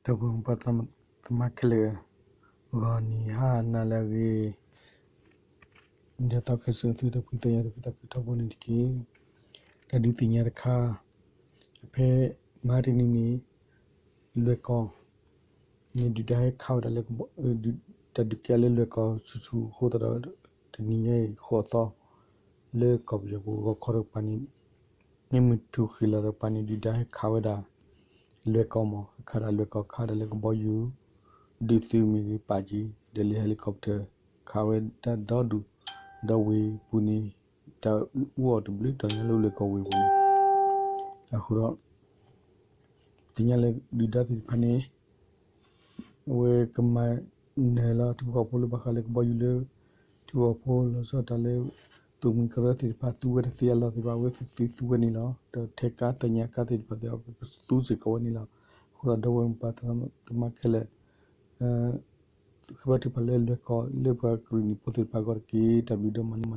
ဒီပုၢ်ဝဲၢ်မိၢ်ပၢ်သရၣ်သမါခဲလၢာ်, ဂီၤနံၤဟါနၤလၢအဂ့ၤ, ဒ်သိးခဲစၢၣ်သုတဖှံသးညီ သုဖှံသးခုထီဘိန့ၣ်တက့ၢ်. တၢ်ဒုးသ့ၣ်ညါတခါ, ဖဲမဟါတနံၤန့ၣ် လွဲၢ်ကီၢ် န့ၣ်ဒုၣ်ဒါဟဲခးဝဲဒၣ်လၢ တၢ်ဒုးကဲလၢလွဲၢ်ကီၢ်ဆူၣ်ဆူၣ်အဃိသတးဒီး တနံၤညါအံၤဃိးသီ လၢကီၢ်ပယီၤပူၤ ဂီၤခီတကပၤန့ၣ် မ့ၢ်မုၢ်ထူၣ်ဃ့ၢ်လီၤတကပၤန့ၣ် ဒုၣ်ဒါဟဲခးဝဲဒၣ် လွဲၢ်ကီၢ်မး ခးဒၣ်လွဲၢ်ကီၢ် ခးဒၣ်လၢကဘီယူၤ ဒုးသုးမ့ၢ်ဂ့ၤ ပာ်က့ၤ ဒီးလၢ helicopter ခးဝဲဒၣ်ဒီဒူၣ် ဒီးဝ့ၢ်ပူၤန့ၣ် တၢ်အူအီၣ်တဘျုးတီၤညါလၢလွဲၢ်ကီၢ်ဝ့ၢ်ပူၤန့ၣ် အဃိဒီး သ့ၣ်ညါလၢဒုၣ်ဒါသ့ၣ်တဖၣ်န့ၣ် အဝဲကမၤနၢၤလီၤထံဖိကီၢ်ဖိလၢဘၣ်ဃးလၢကဘီယူၤလၢ ထံဖိကီၢ်ဖိလီၤဆီဒၣ်တၢ်လၢ သိၣ်မှံကရၢသ့ၣ်တဖၣ်သူဝဲတသ့အလီၢ်သ့ၣ်တဖၣ် အဝဲသ့ၣ်သူဝဲန့ၣ်လီၤ. ဒီးထဲကါသ့ၣ်ညါကါသ့ၣ်တဖၣ်သ့ၣ် အဝဲကသူစ့ၢ်ကီးဝဲန့ၣ်လီၤ. အဃိသတးဒီး ဒီပုၢ်ဝဲၢ်မိၢ်ပၢ်သရၣ်သမါခဲလၢာ် ဃ့ဘါထုကဖၣ်လၢလွဲၢ်ကီၢ်လၢပှၤကရံၣ်နံၣ်ဖိသ့ၣ်တဖၣ်အဂီၢ်တက့ၢ်. တၢ်ဘျုးဒိၣ်မးန့ၣ်